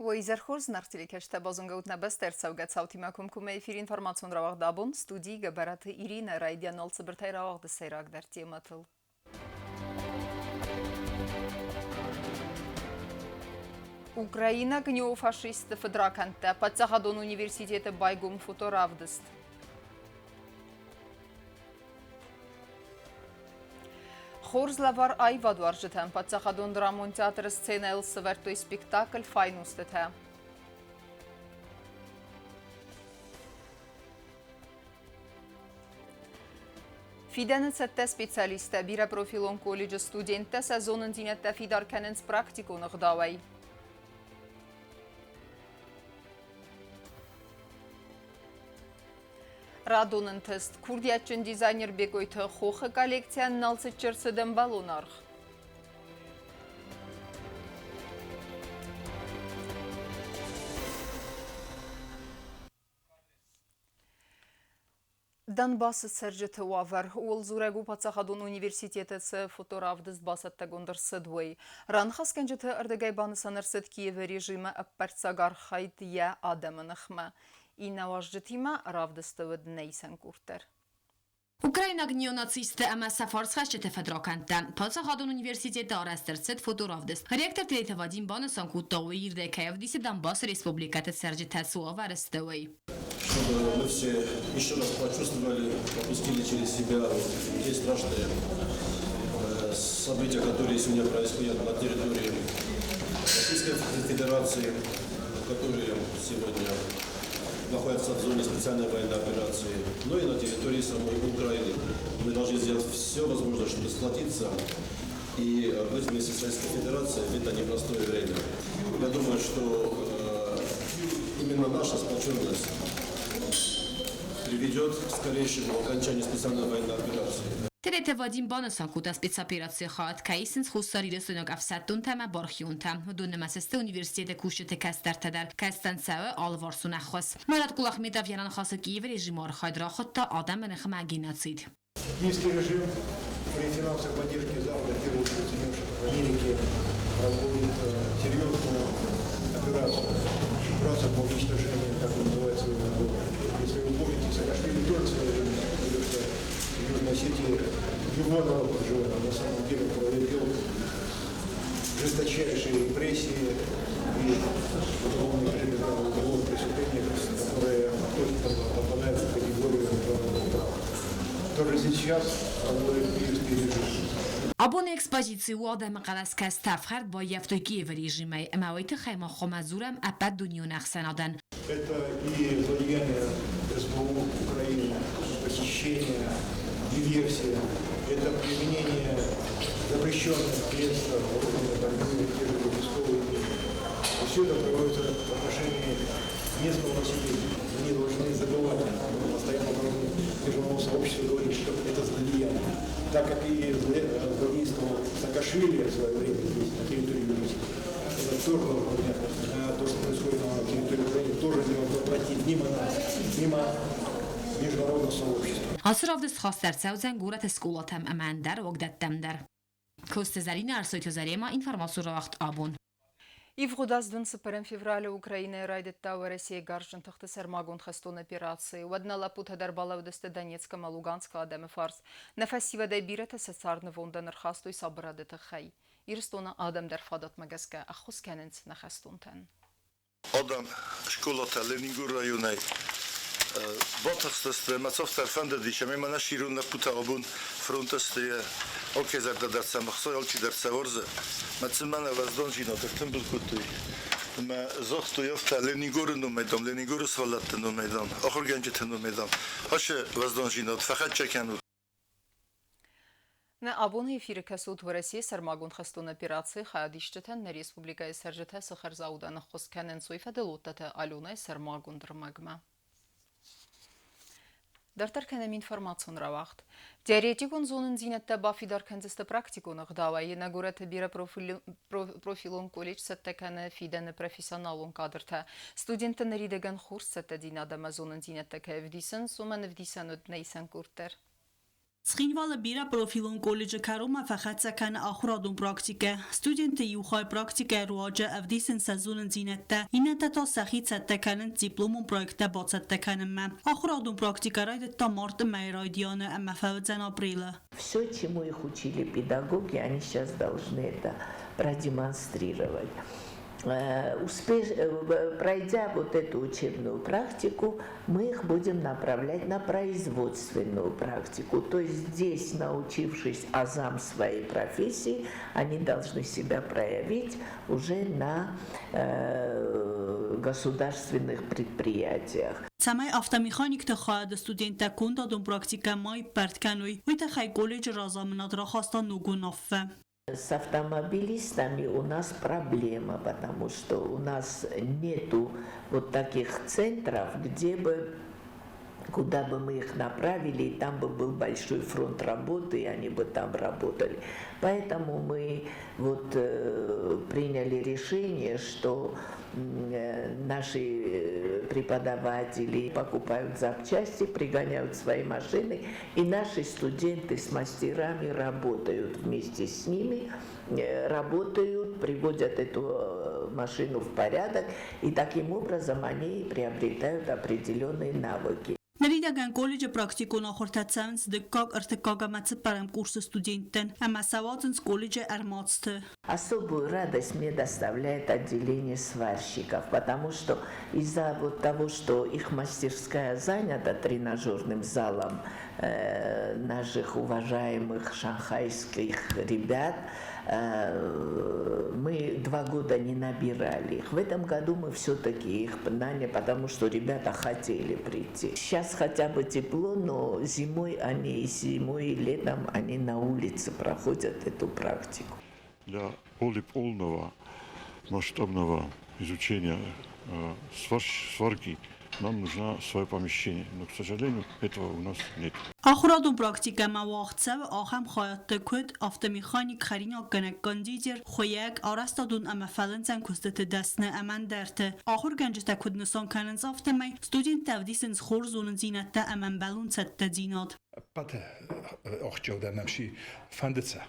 Уӕ изӕр хорз, наргъ телекӕсджытӕ, базонгӕ ут нӕ бӕстӕ ӕрцӕугӕ цаутимӕ комкоммӕ эфиры информацион рауагъд абон студийы Гӕбӕраты Иринӕ райдиан цыбыртӕй рауагъды сӕйрагдӕр темӕтыл. Украинаг неофашистты фыдракӕндтӕ паддзахадон университеты байгом фоторавдыст. Хорз лӕвар аивадуарзджытӕн паддзахадон драмон театры сценӕйыл сӕвӕрдтой спектакль «Файнустытӕ». Фидӕны цӕттӕ специалисттӕ, бирӕпрофилон колледжы студенттӕ сӕ зонындзинӕдтӕ фидар кӕнынц практикон ӕгъдауӕй. Радон ӕнтыст курдиатджын дизайнер Бекъойты Хохы коллекцийӕн Налцыччы ӕрцыд ӕмбӕлон аргъ. Донбассы цӕрджыты уавӕр ууыл дзурӕг у паддзахадон университеты цы фоторавдыст бацӕттӕгонд ӕрцыд, уый. Раныхасгӕнджыты ӕрдыгӕй банысан ӕрцыд Киевы режимы ӕппӕрццаг архайд йӕ адӕмы ныхмӕ. Иннӕ уазджытимӕ равдысты уыд нӕ исӕн къорд дӕр. Украинаг неонацистты ӕмӕ сӕ фарсхӕцджыты фыдракӕндтӕ Паддзахадон университеты арӕзт ӕрцыд фоторавдыст. Ректор Тедеты Вадим банысан кодта, уый ирдӕй кӕй ӕвдисы Донбассы республикӕты цӕрджытӕ цы уавӕры сты, уый. Чтобы мы все еще раз почувствовали, пропустили через себя вот те страшные события, которые сегодня происходят на территории Российской Федерации, которые сегодня находятся в зоне специальной военной операции, но и на территории самой Украины. Мы должны сделать все возможное, чтобы сплотиться и быть вместе с Российской Федерацией в это непростое время. Я думаю, что именно наша сплоченность приведет к скорейшему окончанию специальной военной операции. Тедеты Вадим банысан кодта спецоперацийы хайад кӕй исынц хуссарирыстойнаг ӕфсӕддонтӕ ӕмӕ бархионтӕ. Уыдон нымӕцы сты университеты кусджыты кӕстӕртӕ дӕр, кӕцытӕн цӕуы алыварсон ӕххуыс. Марат Кулахметов йӕ раныхасы Киевы режимы архайд рахуыдта адӕмы ныхмӕ геноцид. Киевский режим при финансовой поддержке Запада, в первую очередь Соединенных Штатов Америки, проводит серьезную операцию, операцию по уничтожению, как он называет, своего народа. Если вы помните, Саакашвили тоже в свое время говорил, что в Южной Осетии его народ живет, а на самом деле проводил жесточайшие репрессии и уголовные, уголовные преступления, которые попадают в категорию международного права. Тоже сейчас проводит киевский режим. Абоны экспозици у адӕмы хъӕлӕс кӕстӕ ӕфхӕрд баййӕфтой Киевы режимӕй, ӕмӕ уый тыххӕй мах хъуамӕ дзурӕм ӕппӕт дунеон ӕхсӕнадӕн. Это и злодеяния СБУ Украины, похищение, диверсия, это применение запрещенных средств вооруженной борьбы, те же участковые меры. И все это проводится в отношении местного населения. Мы не должны забывать, мы постоянно должны международному сообществу говорить, что это злодеяние. Так как и злодейство Саакашвили в свое время здесь, на территории Южной это тоже должно понятно. То, что происходит на территории Украины, тоже не должно пройти мимо нас, мимо международного сообщества. Ацы равдыст хаст ӕрцӕудзӕн горӕты скъолатӕм ӕмӕ ӕндӕр уагдӕттӕм дӕр. Коцты Зӕринӕ, Ӕрсойты Заремӕ, информацион рауагъд «Абон». Ивгъуыд аз дын цыппӕрӕм февралы Украинӕйы райдыдта Уӕрӕсейы гарзджын тыхты сӕрмагонд хӕстон операци. Уӕд нӕ лӕппутӕ дӕр балӕудысты Донецк ӕмӕ Луганскы адӕмы фарс. Нӕ фӕсивӕдӕй бирӕтӕ сӕ цард нывондӕн ӕрхастой сабырады тыххӕй. Ирыстоны адӕм дӕр фадатмӕ гӕсгӕ ӕххуыс кӕнынц нӕ хӕстонтӕн. Адӕм скъолатӕ Ленингоры районӕй батыхстысты, мӕ цавддӕр фӕндыдис, ӕмӕ мӕнӕ ирон лӕппутӕ абон фронты сты, алкӕй зӕрдӕ дӕр сӕм ӕхсайы, алчидӕр сӕ уарзы. Мӕ сын мӕнӕ уӕздандзинад ӕртымбыл кодтой ӕмӕ загътой афтӕ, Ленингоры номӕй, дам, Ленингоры сывӕллӕтты номӕй, дам, ахуыргӕнджыты номӕй, дам, ацы уӕздандзинад фӕхӕццӕ кӕнут. Нӕ абоны эфиры кӕсут Уӕрӕсейы сӕрмагонд хӕстон операцийы хайадисджытӕн нӕ республикӕйы цӕрджытӕ цы хӕрзаудӕн ӕххуыс кӕнынц, уый фӕдыл Оттаты Аленӕйы сӕрмагонд ӕрмӕгмӕ. Дарддӕр кӕнӕм информацион рауагъд. Теоретикон зонындзинӕдтӕ бафидар кӕндзысты практикон ӕгъдауӕй. Нӕ горӕты бирӕпрофилон колледж цӕттӕ кӕны фидӕны профессионалон кадртӕ. Студентты ныридӕгӕн хорз цӕттӕдзинад ӕмӕ зонындзинӕдтӕ кӕй ӕвдисынц, уымӕн ӕвдисӕн уыд нӕ исӕн къорд дӕр. Цхинвалы бирӕпрофилон колледжы кӕронмӕ фӕхӕццӕ кӕны ахуырадон практикӕ. Студентты иу хай практикӕйы руаджы ӕвдисынц сӕ зонындзинӕдтӕ, иннӕтӕ та сӕхи цӕттӕ кӕнынц дипломон проекттӕ бацӕттӕ кӕнынмӕ. Ахуырадон практикӕ райдыдта марты мӕйы райдианы ӕмӕ фӕуыдзӕн апрелы. Все, чему их учили педагоги, они сейчас должны это продемонстрировать. Пройдя вот эту учебную практику, мы их будем направлять на производственную практику. То есть здесь, научившись азам своей профессии, они должны себя проявить уже на государственных предприятиях. Цӕмӕй автомеханикты хайады студенттӕ кондадон практикӕ ма иппӕрд кӕной, уый тыххӕй колледжы разамынад рахаста ног уынаффӕ. С автомобилистами у нас проблема, потому что у нас нету вот таких центров, где бы, куда бы мы их направили, и там бы был большой фронт работы, и они бы там работали. Поэтому мы вот приняли решение, что наши преподаватели покупают запчасти, пригоняют свои машины, и наши студенты с мастерами работают вместе с ними, работают, приводят эту машину в порядок, и таким образом они приобретают определенные навыки. Ныридӕгӕн колледжы практикон ахуыртӕ цӕуынц дыккаг, ӕртыккаг ӕмӕ цыппӕрӕм курсы студенттӕн ӕмӕ сӕ уадзынц колледжы ӕрмадзты. Особую радость мне доставляет отделение сварщиков, потому что из-за вот того, что их мастерская занята тренажерным залом наших уважаемых шанхайских ребят, мы 2 года не набирали их. В этом году мы все-таки их наняли, потому что ребята хотели прийти. Сейчас хотя бы тепло, но зимой они и зимой, и летом они на улице проходят эту практику. Для более полного, масштабного изучения сварки нам нужно свое помещение, но, к сожалению, этого у нас нет. Ахуырадон практикӕмӕ уагъд цӕуы ахӕм хайӕдты, куыд автомеханик, хӕринаггӕнӕг, кондитер, хуыйӕг, арӕзтадон ӕмӕ фӕлындзӕн куыстыты дӕсны ӕмӕ ӕндӕрты. Ахуыргӕнджытӕ куыд нысан кӕнынц, афтӕмӕй студенттӕ ӕвдисынц хорз зонындзинӕдтӕ ӕмӕ ӕмбӕлон цӕттӕдзинад. Ӕппӕт ахсджиагдӕр нӕм си фӕнды цӕ.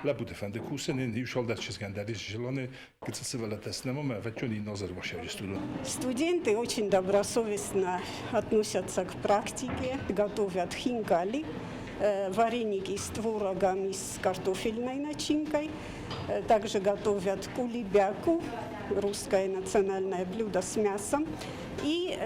Лӕппуты фӕнды кусын, иу салдат чызгӕн дӕр ис желание, гыццыл сывӕллӕттӕ снӕмӕ ӕвӕццӕгӕн инназар басӕвджыстуды. Студенты очень добросовестно относятся к практике, готовят хинкали, вареники с творогом и с картофельной начинкой, также готовят кулебяку, русское национальное блюдо с мясом, и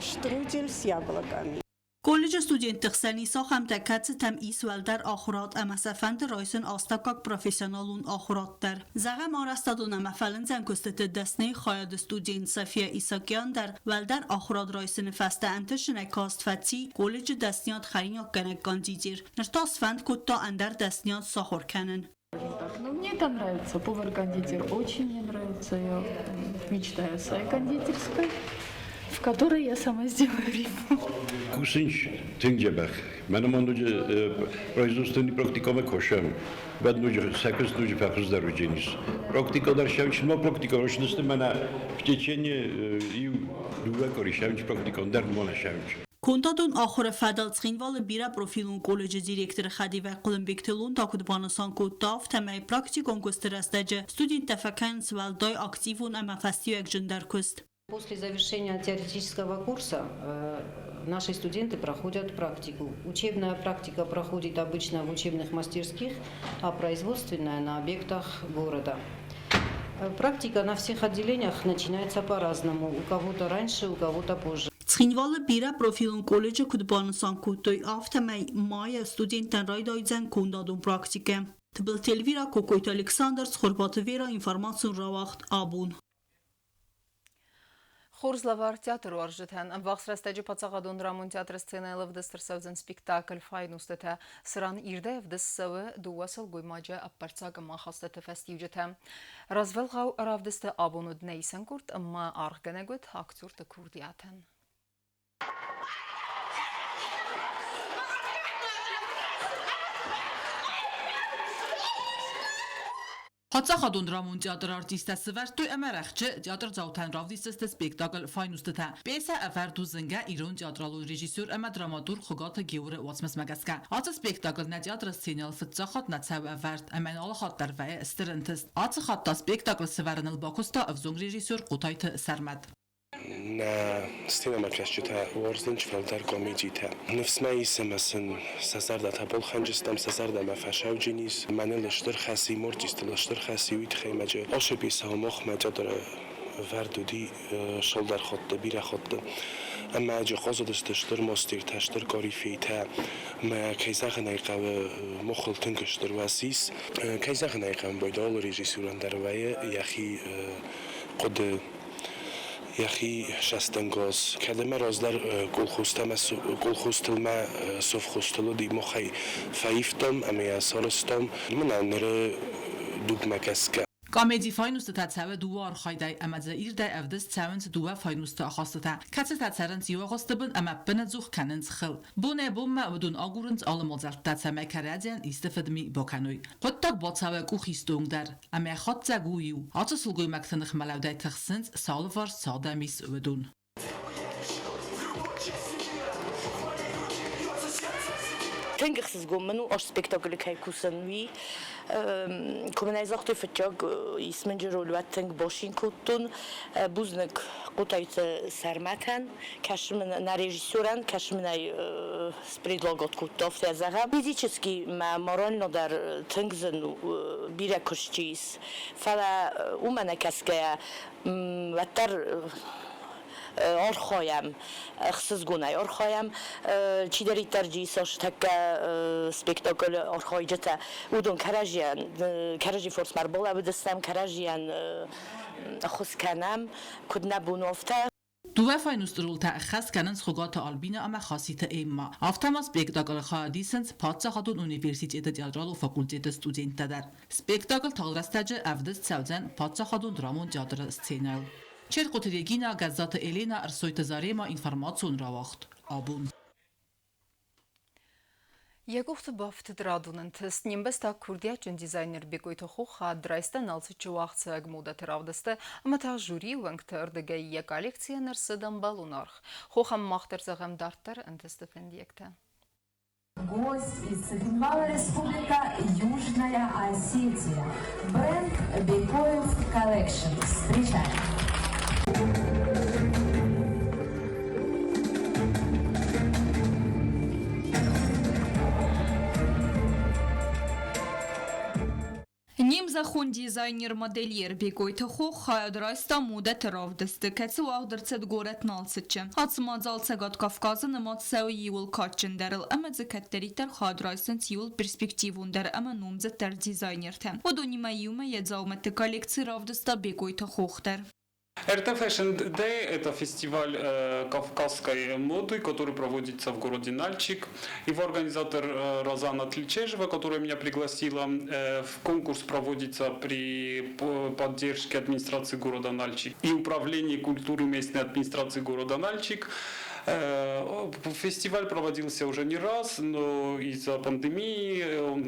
штрудель с яблоками. Колледжы студентты хсӕн ис ахӕмтӕ, кӕцытӕм ис уӕлдӕр ахуырад ӕмӕ сӕ фӕнды райсын астӕуккаг профессионалон ахуырад дӕр. Зӕгъӕм, арӕзтадон ӕмӕ фӕлындзӕн куыстыты дӕсныйы хайады студент София Исакян дӕр уӕлдӕр ахуырад райсыны фӕстӕ ӕнтысынӕй каст фӕци колледжы дӕсныйад хӕринаггӕнӕг-кондитер. Ныр та сфӕнд кодта ӕндӕр дӕсныйад сахуыр кӕнын. Ну, мне это нравится. Повар-кондитер очень мне нравится. Я мечтаю о своей кондитерской, в которой я сама сделаю рифму. Кусынц тынг дзӕбӕх. Мӕнӕ ма ноджы производственный практикӕмӕ кусӕм. Уӕд ноджы сӕ куыст ноджы фӕхуыздӕр уыдзӕнис. Практикӕ дӕр сӕвч, ма практикӕ росдысты мӕнӕ в течение иу дыууӕ къуыри сӕвч практикон дӕр ма нӕ сӕвч. Кондадон ахуыры фӕдыл Цхинвалы бирӕпрофилон колледжы директоры хӕдивӕг Хъуылымбегты Лонта куыд банысан кодта, афтӕмӕй практикон куысты рӕстӕджы студенттӕ фӕкӕнынц уӕлдай активон ӕмӕ фӕстиуӕгджындӕр куыст. После завершения теоретического курса наши студенты проходят практику. Учебная практика проходит обычно в учебных мастерских, а производственная на объектах города. Практика на всех отделениях начинается по-разному. У кого-то раньше, у кого-то позже. Цхинвалы бирӕпрофилон колледжы куыд банысан кодтой, афтӕмӕй майӕ студенттӕн райдайдзӕн кондадон практикӕ. Тыбылты Эльвира, Кокойты Александр, Цхуырбаты Вера, информацион рауагъд «Абон». Хорз лӕвар театруарзджытӕн. Ӕввахс рӕстӕджы паддзахадон драмон театры сценӕйыл ӕвдыст ӕрцӕудзӕн спектакль «Файнустытӕ», цыран ирдӕй ӕвдыст цӕуы дыууӕ сылгоймаджы ӕппӕрццаг ӕмахастыты фӕстиуджытӕ. Развӕлгъау равдысты абон уыд нӕ исӕн къорд ӕмӕ аргъгӕнӕг уыд актерты курдиатӕн. Паддзахадон драмон театры артисттӕ сывӕрдтой ӕмӕ рӕхджы театрдзаутӕн равдисдзысты спектакль «Файнустытӕ». Пьесӕ ӕвӕрд у зынгӕ ирон театралон режиссер ӕмӕ драматург Хуыгаты Георы уацмысмӕ гӕсгӕ. Ацы спектакль нӕ театры сценӕйыл фыццаг хатт нӕ цӕуы ӕвӕрд ӕмӕ йын алы хатт дӕр вӕййы стыр ӕнтыст. Ацы хатт та спектакль сывӕрыныл бакуыста ӕвзонг режиссер Хъотайты Сӕрмӕт. Нӕ сценӕмӕкӕсджытӕ уарзынц фылдӕр комедитӕ. Ныфс мӕ ис ӕмӕ сын сӕ зӕрдӕтӕ балхӕнджыстӕм, сӕ зӕрдӕмӕ фӕсауджын ис. Мӕныл стыр хӕс и, мортистыл стыр хӕс и, уый тыххӕй мӕ ацы пьесӕ махмӕ театры вӕрд уыди цалдӕр хатты, бирӕ хатты. Ӕмӕ ӕджы хъазыдысты стыр мастертӕ, стыр корифейтӕ. Мӕ, кӕй зӕгъын ӕй хъӕуы, махыл тынг стыр уӕз ис. Кӕй зӕгъын ӕй хъӕуы, Байдалы режиссерӕн дӕр вӕййы йӕхи хъуыды йӕхи сӕстӕнгас. Кӕд ӕмӕ раздӕр колхозтыл мӕ совхозтыл уыди, махӕй фӕивтам ӕмӕ йӕ сарӕзтам. Мӕнӕ ныры дугмӕ гӕсгӕ. Комеди файнустытӕ цӕуы дыууӕ архайдӕй ӕмӕ дзы ирдӕй ӕвдыст цӕуынц дыууӕ файнусты ахастытӕ, кӕцытӕ цӕрынц иу агъуысты бын ӕмӕ ӕппынӕдзух кӕнынц хыл. Бонӕй-бонмӕ уыдон агурынц алы мадзӕлттӕ, цӕмӕй кӕрӕдзийӕн исты фыдми бакӕной. Хъуыддаг бацӕуы къухистонг дӕр. Ӕмӕ хатдзӕг у иу: ацы сылгоймӕгты ныхмӕлӕудӕй тыхсынц, цы алыварс цы адӕм ис, уыдон. Тынг ӕхсызгон мын у, ӕз спектаклы кӕй кусын, уый. Куы мын ӕй загътой фыццаг, Исмынджы роль уӕд тынг бацин кодтон. Бузныг Хъотайты Сӕрмӕтӕн, кӕсы мын нӕ режиссерӕн, кӕсы мын ӕй спредлагать кодта, афтӕ зӕгъӕм. Физически мӕ морально дӕр тынг зын у, бирӕ куыст чи ис. Фӕлӕ уымӕ нӕ кӕсгӕйӕ, уӕддӕр архайӕм, ӕхсызгонӕй архайӕм. Чидӕриддӕр джи ис тӕккӕ спектаклы архайджытӕ, уыдон кӕрӕдзийӕн, кӕрӕдзи форсмӕ ӕрбалӕууыдыстӕм, кӕрӕдзийӕн ӕххуыс кӕнӕм, куыд нӕ бон у, афтӕ. Дыууӕ файнустролтӕ ӕххӕст кӕнынц Хуыгаты Альбинӕ ӕмӕ Хаситы Эммӕ. Афтӕ ма спектаклы хайад исынц Паддзахадон университеты театралон факультеты студенттӕ дӕр. Спектакль тагъд рӕстӕджы ӕвдыст цӕудзӕн Паддзахадон драмон театры сценӕйыл. Черкъуты Регинӕ, Гӕззаты Еленӕ, Ӕрсойты Заремӕ информацион рауагъд. Абон. Йӕ къухты бафтыд радон ӕнтыст. Не мбӕстаг курдиатджын дизайнер Бекъойты Хохат райста Налцыччы уагъдцӕуӕг модӕты равдысты ӕмӕ та жюрийы уӕнгты ӕрдыгӕй йӕ коллекцийӕн ӕрцыд ӕмбӕлон аргъ. Хохӕн мах дӕр зӕгъӕм дарддӕр ӕнтысты фӕндиӕгтӕ. Гость из Цхинвала Республика Южная Осетия. Бренд Бекоев Collection. Встречаем! Не мзӕххон дизайнер-модельер Бекъойты Хох хайад райста модӕты равдысты, кӕцы уагъд ӕрцыд горӕт Налцыччы. Ацы мадзал Цӕгат Кавказы нымад цӕуы иууыл кадджындӕрыл ӕмӕ дзы кӕддӕриддӕр хайад райсынц иууыл перспективондӕр ӕмӕ номдзыддӕр дизайнертӕ. Уыдонимӕ иумӕ йӕ дзаумӕтты коллекци равдыста Бекъойты Хох дӕр. РТ Fashion Day – это фестиваль кавказской моды, который проводится в городе Нальчик. Его организатор Розана Тличежева, которая меня пригласила. В конкурс проводится при поддержке администрации города Нальчик и управлении культуры местной администрации города Нальчик. Фестиваль проводился уже не раз, но из-за пандемии он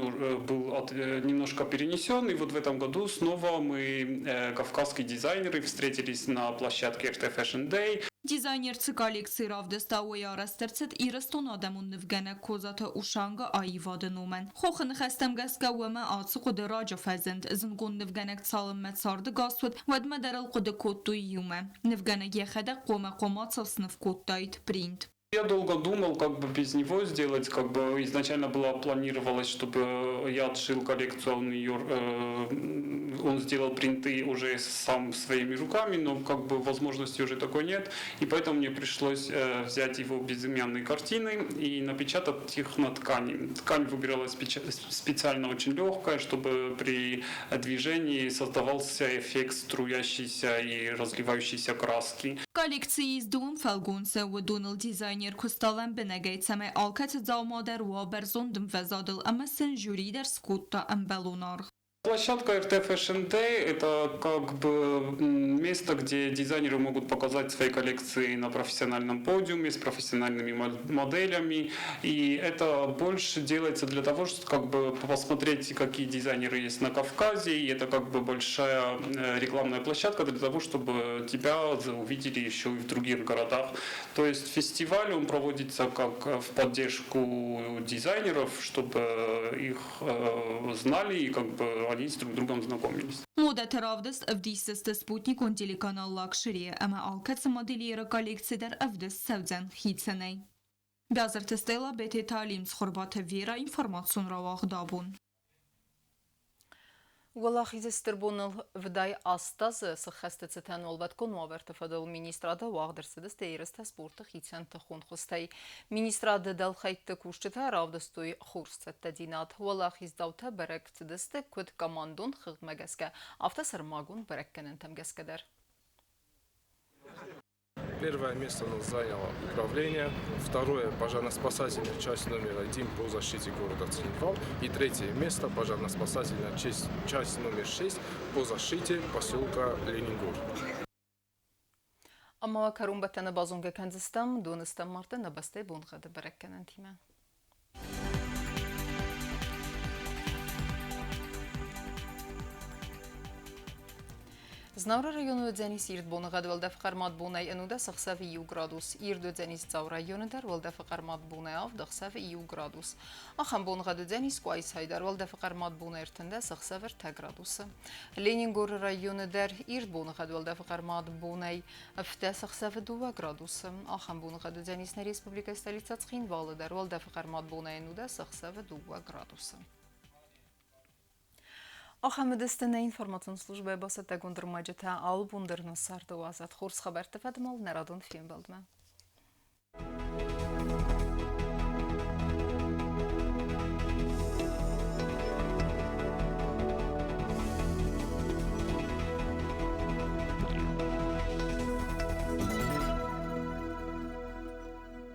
был немножко перенесен. И вот в этом году снова мы, кавказские дизайнеры, встретились на площадке RT Fashion Day. Дизайнерты коллекци равдыста уый арӕзт ӕрцыд Ирыстоны адӕмон нывгӕнӕг Козаты Ушангы аивады номӕн. Хохы ныхӕстӕм гӕсгӕ уымӕ ацы хъуыды раджы фӕзынд. Зындгонд нывгӕнӕг цалынмӕ царды гас уыд, уӕдмӕ дӕр ыл хъуыды кодтой иумӕ. Нывгӕнӕг йӕхӕдӕг хъуамӕ хъуымацыл сныв кодтаид принт. Я долго думал, как бы без него сделать. Как бы изначально было планировалось, чтобы я отшил коллекцию, он ее, он сделал принты уже сам своими руками, но как бы возможности уже такой нет. И поэтому мне пришлось взять его безымянные картины и напечатать их на ткани. Ткань выбиралась специально очень легкая, чтобы при движении создавался эффект струящейся и разливающейся краски. Коллекцийы ис дыууын фӕлгонцы, уыдоныл дизайнер куыста лӕмбынӕгӕй, цӕмӕй алкӕцы дзаума дӕр уа бӕрзонд ӕмвӕзадыл ӕмӕ сын жюри дӕр скодта ӕмбӕлон аргъ. Площадка РТ Fashion Day – это как бы место, где дизайнеры могут показать свои коллекции на профессиональном подиуме с профессиональными моделями. И это больше делается для того, чтобы как бы посмотреть, какие дизайнеры есть на Кавказе. И это как бы большая рекламная площадка для того, чтобы тебя увидели еще и в других городах. То есть фестиваль, он проводится как в поддержку дизайнеров, чтобы их знали и как бы они с друг другом знакомились. Модӕты равдыст ӕвдисдзысты Спутникон телеканал Лакшери ӕмӕ алкӕцы модельеры коллекци дӕр ӕвдыст цӕудзӕн хицӕнӕй. Бязырты Стелла, Бететы Алим, Цхуырбаты Вера, информацион рауагъд абон. Уӕлахизы стыр боныл 68 азы сыххӕсты цытӕн уӕлвӕткон уавӕрты фӕдыл министрады уагъд ӕрцыдысты ерыстӕ спорты хицӕн тыхон хуызтӕй. Министрады дӕлхӕйтты кусджытӕ равдыстой хорз цӕттӕдзинад. Уӕлахиздзаутӕ бӕрӕг цыдысты куыд командон хыгъдмӕ гӕсгӕ, афтӕ сӕрмагонд бӕрӕггӕнӕнтӕм гӕсгӕ дӕр. Первое место у нас заняло управление, второе – пожарно-спасательная часть номер 1 по защите города Цхинвал и третье место – пожарно-спасательная часть номер 6 по защите поселка Ленингор. Ӕмӕ кӕронбӕттӕны базонгӕ кӕндзыстӕм, доныстӕм марты нӕ бӕстӕйы боныгъӕды бӕрӕггӕнӕнтимӕ. Знауыры районы уыдзӕнис ирд боныгъӕд уӕлдӕфы хъӕрмад бонӕй 11 ӕхсӕвы 1 градус. Ирд уыдзӕнис Дзауы районы дӕр уӕлдӕфы хъӕрмад бонӕй 7 ӕхсӕвы 1 градус. Ахӕм боныгъӕд уыдзӕнис Къуайсайы дӕр уӕлдӕфы хъӕрмад бонӕй 13 ӕхсӕвы 3 градусы. Ленингоры районы дӕр ирд боныгъӕд уӕлдӕфы хъӕрмад бонӕй 7 ӕхсӕвы 2 градусы. Ахӕм боныгъӕд уыдзӕнис нӕ республикӕйы столицӕ Цхинвалы дӕр уӕлдӕфы хъӕрмад бонӕй 11 ӕхсӕвы 2 градусы. Ахӕм уыдысты нӕ информацион службӕйы бацӕттӕгонд ӕрмӕджытӕ. Алы бон дӕр нӕ царды уадзӕд хорз хабӕртты фӕдыл нӕ радон фембӕлдмӕ.